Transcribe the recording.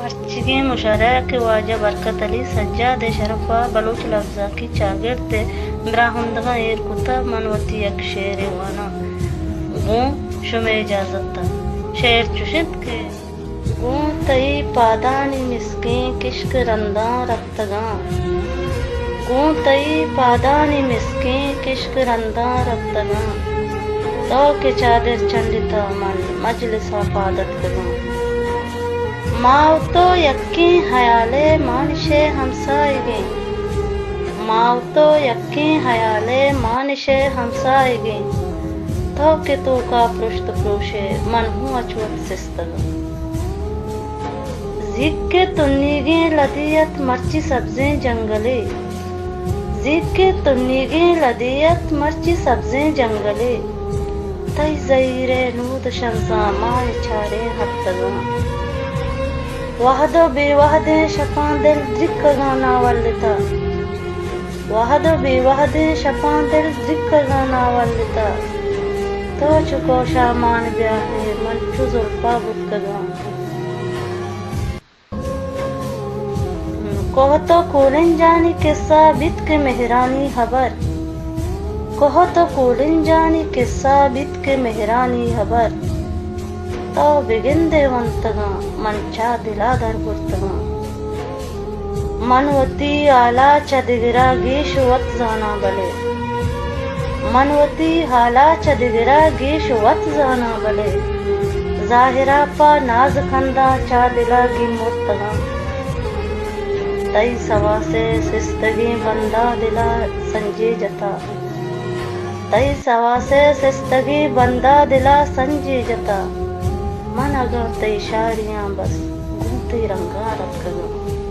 مرچیگیں مشاعرہ کہ واجہ برکت علی سجاد ءِ شرپ ءَ بلوچ لبزانکی چاگرد ءِ براہندگاں ایر کتگ، من وتی یک شعرے واناں، گوں شمئے اجازت ءَ۔ شعر چش انت کہ گوں تئی پادانی مسکیں کشک رنداں رپتگاں، گوں تئی پادانی مسکیں کشک رنداں رپتگاں، تو کہ چادر چنڈتہ من مجلس ءَ پاد اتکگاں۔ ما و تو یکیں ہیالے مانشے ہمساہگیں، ما و تو یکیں ہیالے مانشے ہمساہگیں، تو کہ توکا پرشت پروشے من ہوں اچ وت سستگاں۔ زیک ءِ تنیگیں لدی ات مرچی سبزیں جنگلے، زیک ءِ تنیگیں لدی ات مرچی سبزیں جنگلے، تئی زہیر ءِ نود شنزاں ما ءِ چاریں ہپتگاں۔ وہد ءُ بے وہدیں شپاں دل درکگاں ناولتہ، وہد ءُ بے وہدیں شپاں دل درکگاں ناولتہ، تو چو کوشامان بیاہے من چو زلپا بوتکگاں۔ کوہ تو کولنجانی کسہ بیت کہ مہرانی ہبر، کوہ تو کولنجانی کسہ بیت کہ مہرانی ہبر، تو بگندے ونتگاں من چا دلا در برتگاں۔ من وتی حالا چہ دگرا گیش وت زاناں بلے، من وتی حالا چہ دگرا گیش وت زاناں بلے، ظاہرا پہ ناز کنداں چا دلا گیمرتگاں۔ تئی سواسے سستگیں بندا دلا سنجے جتا، تئی سواسے سستگیں بندا دلا سنجے جتا، من اگاں تئی شاریاں بس گوں تئی رنگاں رتکگاں۔